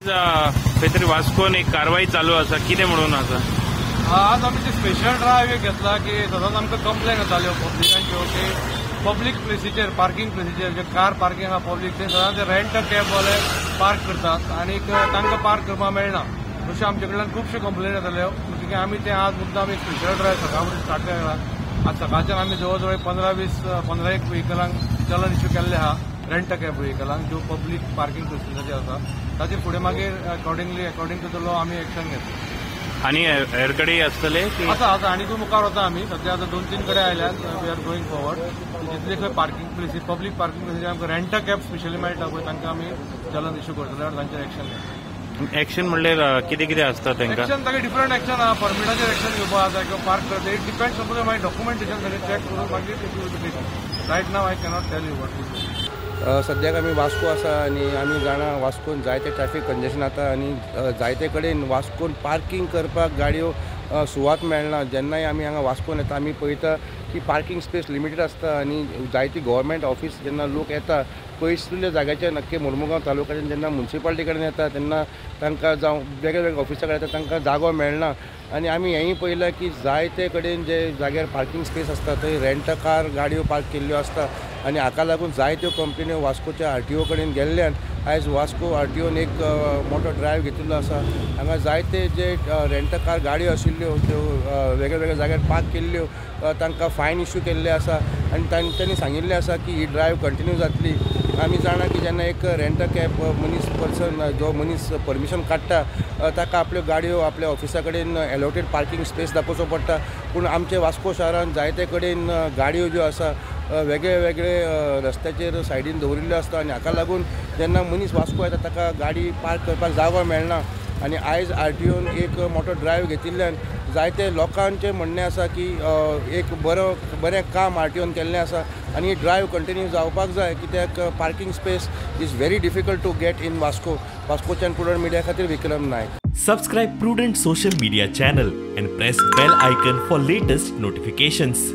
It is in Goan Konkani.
खंय तरी वास्कोन एक कारवाई चालू आसा, कितें म्हणून आसा? आज आमी ते स्पेशल ड्रायव्ह घेतला की सदांच आमकां कंप्लेन येताल्यो पब्लिकांच्यो की पब्लीक प्लेसीचेर, पार्किंग प्लेसीचेर जे कार पार्किंग आहा पब्लीक, ते सदांच रेंट कॅबवाले पार्क करतात आनी तांकां पार्क करपाक मेळना. अश्यो आमचे कडल्यान खुबश्यो कंप्लेन येताल्यो. म्हणटकीर आमी ते आज मुद्दाम एक स्पेशल ड्रायव्ह सकाळ फुडें स्टार्ट केला. आज सकाळच्यान आमी जवळ जवळ 15-20 एक व्हेकलांक चलन इश्यू केल्ले आहा, रेंट कॅब व्हेकलांक ज्यो पब्लीक पार्किंग प्लेसीचेर आसा. ताचे फुडें मागीर अकॉर्डिंग टू the law आमी एक्शन घेतले. आनी हेर कडेन आसतले? आसा आसा, आनीकूय मुखार वता आमी. सद्या आतां 2-3 कडेन आयल्यात. We are going forward. जितले खंय पार्किंग प्लेसी, पब्लीक पार्किंग प्लेसीचेर आमकां रेंट कॅब स्पेशली मेळटा पळय, तांकां आमी चलन इश्यू करतले आनी तांचेर एक्शन घेतले. एक्शन म्हणल्यार कितें कितें आसता तांकां? एक्शन ताका डिफरंट एक्शन आहा. परमिटाचेर एक्शन घेवपाक जाता किंवा पार्क करता. It depends upon मागीर डॉक्युमेंटेशन सगळें चॅक करून मागीर. Right now I cannot tell you what. सद्याक आमी वास्को आसा आनी आमी जाणा वास्कोन जायते ट्रॅफिक कंजेशन जाता आनी जायते कडेन वास्कोन पार्किंग करपाक गाडयो सुवात मेळना. जेन्नाय आमी हांगा वास्कोन येता आमी पळयता की पार्किंग स्पेस लिमिटेड आसता आनी जायती गव्हर्मेंट ऑफिस जेन्ना लोक येता पयसुल्ल्या जाग्याचेर, नक्की मोरमुगांव तालुक्याच्यान जेन्ना मुन्सिपाल्टी कडेन येता तेन्ना तांकां जावं वेगळे वेगळे ऑफिसा कडेन येता तांकां जागो मेळना. आनी आमी हेंय पळयलां की जायते कडेन जे जाग्यार पार्किंग स्पेस आसता थंय रेंट कार गाडयो पार्क केल्ल्यो आसता आनी हाका लागून जायत्यो कंप्लेन्यो वास्कोच्या आरटीओ कडेन गेल्ल्यान आयज वास्को आरटीओन एक मोठो ड्रायव्ह घेतिल्लो आसा. हांगा जायते जे रेंट कार गाडयो आशिल्ल्यो त्यो वेगळे वेगळे जाग्यार पार्क केल्ल्यो तांकां फायन इश्यू केल्ले आसा आनी तांच्यांनी सांगिल्लें आसा की ही ड्रायव्ह कंटिन्यू जातली. आमी जाणा की जेन्ना एक रेंट कॅब मनीस पर्सन जो मनीस परमिशन काडटा ताका आपल्यो गाडयो आपल्या ऑफिसा कडेन एलोटेड पार्किंग स्पेस दाखोवचो पडटा. पूण आमचे वास्को शारान जायते कडेन गाडयो ज्यो आसा वेगळे वेगळे रस्त्याचेर सायडीन दवरिल्ल्यो आसता आनी हाका लागून जेन्ना मनीस वास्को येता ताका गाडी पार्क करपाक जागो मेळना. आनी आयज आरटीओन एक मोठो ड्रायव्ह घेतिल्ल्यान जायते लोकांचें म्हणणें आसा की एक बरें काम आरटीओन केल्लें आसा आनी ड्रायव्ह कंटिन्यू जावपाक जाय, कित्याक parking space is very difficult to get in Vasco. वास्कोच्यान Prudent media खातीर Vikram Naik. Subscribe Prudent social media channel and press bell icon for latest notifications.